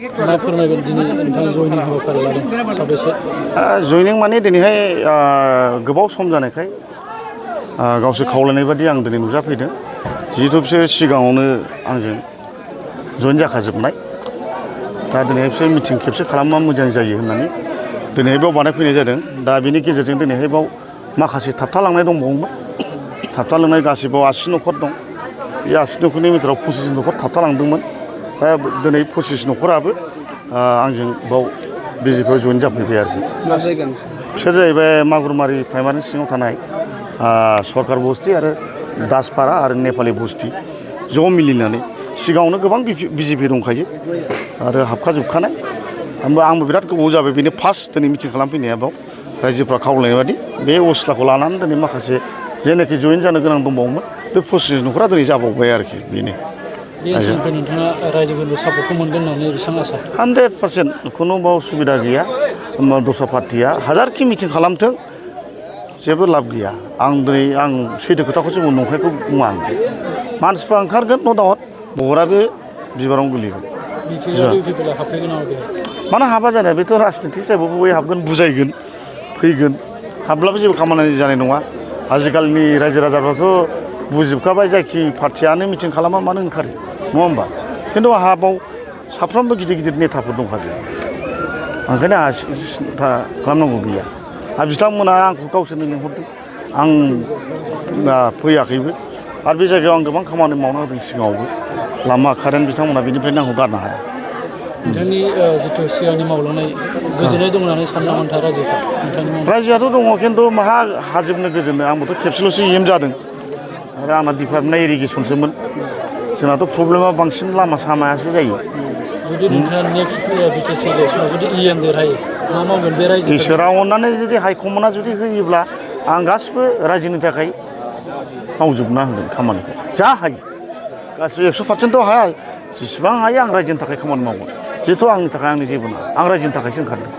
मा फोरमायगोन दिनै नोंथाङा जयनिं हाबाफारि लादों साबेसे जयनिं माने दिनैहाय गोबाव सम जानायखाय गावसोर खावलायनाय बादि आं दिनै नुजाफैदों जिहेतु बिसोर सिगाङावनो आंजों जइन जाखाजोबनाय दा दिनैहाय बिसोर मिटिं खेबसे खालामबा मोजां जायो होननानै दिनैहाय बेयाव बानायफैनाय जादों दा बेनि गेजेरजों दिनैहाय बेयाव माखासे थाबथालांनाय दंबावोमोन थाबथालांनाय गासिबाव 80 न'खर दं बे 80 न'खरनि गेजेराव 25 न'खर थाबथालांदोंमोन दा दिनै 25 न'खराबो आंजों बाव बिजेपिआव जइन जाफैबाय आरोखि बिसोर जाहैबाय मागुरमारि प्राइमारि सिङाव थानाय सरकार बस्ति आरो दासपारा आरो नेपालि बस्ति ज' मिलिनानै सिगाङावनो गोबां बिजेपि दंखायो आरो हाबखाजोबखानाय आंबो बिराद गोबाव जाबाय बेनो फार्स्ट दिनै मिटिं खालामफैनाया बाव रायजोफ्रा खावलायनाय बादि बे असिलाखौ लानानै दिनै माखासे जेनाखि जइन जानो गोनां दंबावोमोन बे 25 न'खरा दिनै जाबावबाय आरोखि बेनो बे ओनसोलनिफ्राय नोंथाङा रायजोफोरनि सापर्टखौ मोनगोन होननानै बेसेबां आसा 100% खुनु बाव सुबिदा गैया दस्रा पार्टिया हाजारखि मिटिं खालामथों जेबो लाब गैया आं दिनै सैथो खोथाखौसो नंखायखौ बुङा आं मानसिफ्रा ओंखारगोन न' दाउट भटआ बे बिबारावनो गोलैगोन मानो हाबा जानाया बेथ' राजनिति हिसाबै बय हाबगोन बुजायगोन फैगोन हाब्लाबो जेबो खामानि जानाय नङा आजिखालिनि रायजो राजाफ्राथ' बुजिजोबखाबाय जायखि पार्टियानो मिटिं खालामा मानो ओंखारो नङा होमबा खिन्थु आंहा बाव साफ्रोमबो गिदिर गिदिर नेताफोर दंखाजोबो ओंखायनो आंहा सिन्था खालामनांगौ गैया आरो बिथांमोना आंखौ गावसोरनो लिंहरदों आं फैयाखैबो आरो बे जायगायाव आं गोबां खामानि मावना होदों सिगाङावबो लामा कारेन्ट बिथांमोना बेनिफ्रायनो आंखौ गारनो हाया नोंथांनि जिथु सिगांनि मावलांनाय गोजोननाय दं होननानै सानना मोनथा रायजोआथ' दङ खिन्थु माहा हाजोबनो गोजोननो आंबोथ' खेबसेल'सो EM जादों आरो आंना डिपार्टमेन्टआ इरिगेसनसोमोन जोंनाथ' प्रब्लेमा बांसिन लामा सामायासो जायो जुदि नोंथाङा नेक्स्ट बिटिसि इलेक्सनाव जुदि EM देरहायो मा मावगोन बे रायजो इसोरा अननानै जुदि हाइकमान्डआ जुदि होयोब्ला आं गासिबो रायजोनि थाखाय मावजोबना होगोन खामानिखौ जा हायो गासिबो 100%थ' हाया जेसेबां हायो आं रायजोनि थाखाय खामानि मावगोन जिहेथु आंनि थाखाय आंनि जेबो नङा आं रायजोनि थाखायसो ओंखारदों